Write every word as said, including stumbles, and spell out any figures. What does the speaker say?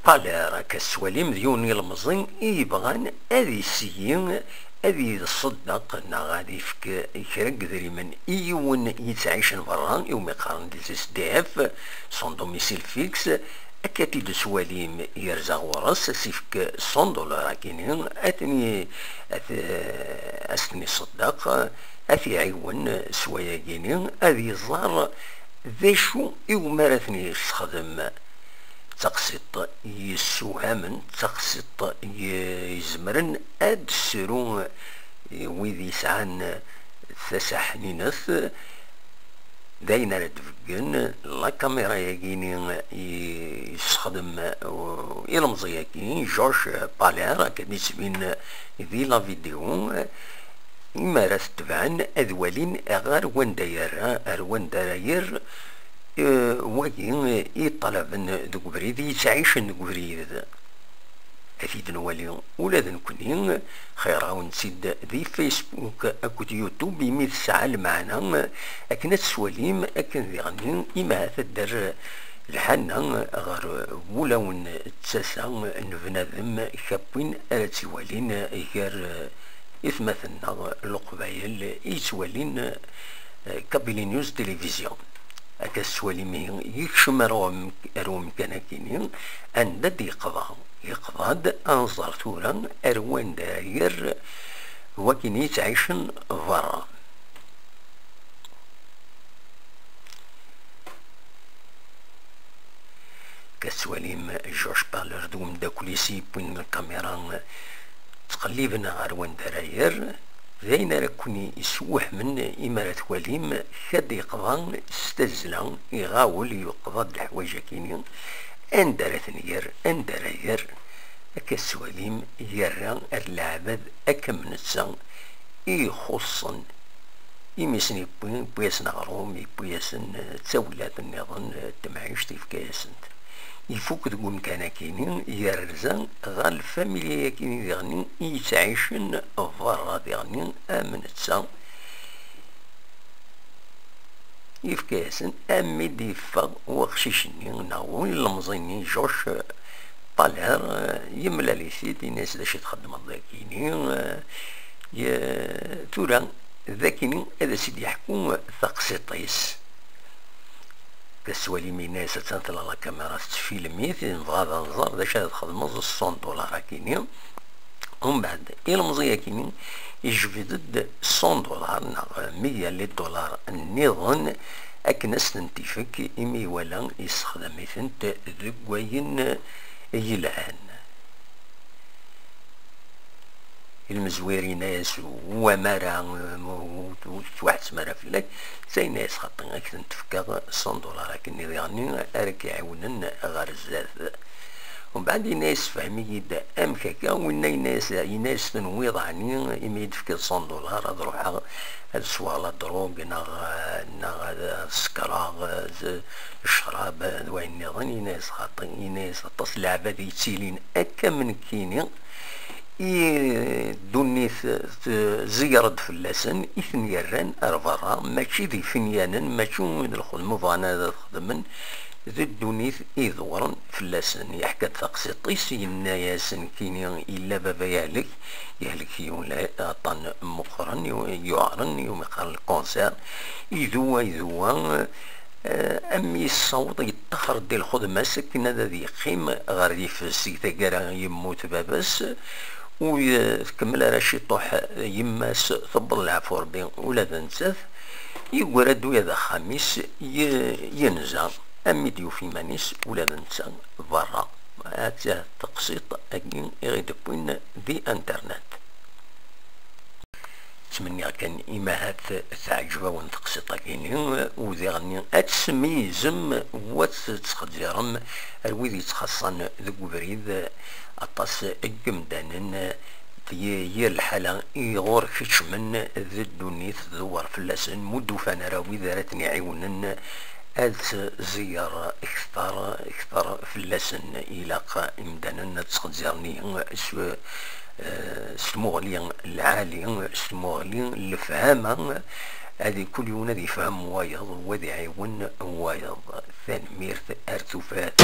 Paler, akka tettwalim, d yiwen n yilemẓi i yebɣan ad iseyyi, ad iṣeddeq neɣ ad ifk kra n yedrimen i yiwen yettɛicen berra, iwumi qqaren des S D F, sans domicile fixe. Akka t-id-tettwalim yerza ɣur-s, ad s-ifk cent dollars akini, ad ten-i-, ad, ad s-ten-iṣeddeq, ad t-iɛiwen s wayagini, ad iẓer d acu iwumi ara ten-yessexdem. D taqsiṭ yessewhamen, d taqsiṭ i-, izemren ad d-tessru i wid yesɛan tasaḥninet, d ayen ara d-beggen la caméra-yagini i yessexdem, uh, ilemẓi-agi, Josh Paler, akken d-yettbin di la vidéo. Imi ara t-tebɛen, ad walin ɣer wanda yerra, ar wanda ara yerr, eh, wagi i ṭṭalaben deg ubrid, i yettɛicen deg ubrid. Ad t-id-nwali ula d nekkni, xeyyreɣ-awen-tt-id di Facebook akked YouTube, imi tesɛa lmeɛna akken ad tettwalim, akken diɣen imi ahat ad d-terr lḥanna ɣer wulawen d tasa n bnadem, kawin ara tt-iwalin gar itmaten-nneɣ Leqbayel i yettwalin, eh, Kabylie News Télévision. Akka tettwalim ihi, yekcem ar wem-, ar umkan-akini, anda d-yeqḍa. Yeqḍa-d, ad nẓer tura ar wanda ara yerr wakken yettɛicen berra. Akka tettwalim Josh Paler d umeddakel-is yewwin lkamira, ttqelliben ɣer wanda ara yerr. D ayen ara ken-yeswehmen imi ara twalim kad yeqḍa s tazzla, iɣawel, yeqḍa-d leḥwayeǧ-akini, anda ara ten-yerr, anda ara yerr. Akka tettwalim, yerra ar leɛbad akka am netta i ixuṣṣen. Imi sen-yewwi, yewwi-yasen aɣrum, yewwi-yasen, eh, ttawlat nniḍen, eh, n temɛict, yefka-yasen-t. Ifuk deg umkan-akini, yerza ɣer lfamilya-yakini diɣen i yettɛicen berra diɣen am netta. Yefka-yasen, am mi d-yeffeɣ weqcic-nni neɣ win lemẓi-nni, Josh Paler, eh, yemlal-it-id, yenna-yas: "D acu i txeddmeḍ dagini?" Eh, ye-, tura d akini ad as-id-yeḥku taqsiṭ-is. Taswalim, yenna-yas: "Attan tella la caméra tettfilmit, nebɣa ad nẓer d acu ara txedmeḍ s cent dollars akini." Umbeɛd, ilemẓi-akini yejbed-d cent dollars neɣ meyya les dollars nniḍen akken ad s-tent-ifek, imi iwala yessexdam-itent deg wayen yelhan. Ilmezwir yenna-yas: "Wa mara, ur tettwaḥettem ara fell-ak." Netta yenna-yas: "Xaṭi, ad k-tent-fkeɣ cent dollars akken diɣen ara k-iɛiwnen ɣer zdat." Umbeɛd yenna-yas: "Sefhem-iyi-d amek akka?" Winna yenna-yas, yenna-yas: "Tenwiḍ ɛni imi i d-tefkiḍ cent dollars ad ruḥeɣ ad sweɣ la drogue neɣ, neɣ ad sekreɣ, eh, ccrab d wayen nniḍen?" Yenna-yas: "Xaṭi." Yenna-yas: "Aṭas n leɛbad yettilin akka am nekkini, i ddunit tzeyyreḍ fell-asen, i ten-yerran ar berra, mačči d ifinyanen, mačči d lxedma bɣan ad xedmen, d ddunit i idewren fell-asen." Yeḥka-d taqsiṭ-is, yenna-yas: "Nekkini yella baba yehlek, yehlek yiwen aṭṭan meqqren, yuɛren, iwumi qqaren lkanser, iduwa, iduwa, eh, am yessaweḍ yeṭṭaxer-d i lxedma-s akken ad, ad yeqqim ɣer yifes. Seg taggara yemmut baba-s, ur tkemmel ara ciṭuḥ yemma-s, tewweḍ leɛfu Rebbi ula d nettat, yeggra-d uya d axxam-is, ye-, yenza, am mi d-yufa iman-is ula d netta berra. Atta teqsiṭ-agi i ɣ-id-wwin di internet. Ttmenniɣ kan imahat teɛǧeb-awen teqsiṭ-agi-nni, u diɣen ad tesmeyyzem wat tettxezzirem ar wid yettxaṣṣan deg ubrid. Aṭas n yemdanen d yir lḥala i ɣur keččmen d ddunit tdewwer fell-asen, mu d-ufan ara wid ara ten-iɛiwnen ad tẓeyyer kter, kter fell-asen. Ilaq imdanen ad ttxezziren-iyi s, eh, s tmuɣli lɛali, s tmuɣli n lefhama, ad kul yiwen ad yefhem wayeḍ, u ad iɛiwen wayeḍ. Tanemmirt, ar tufat.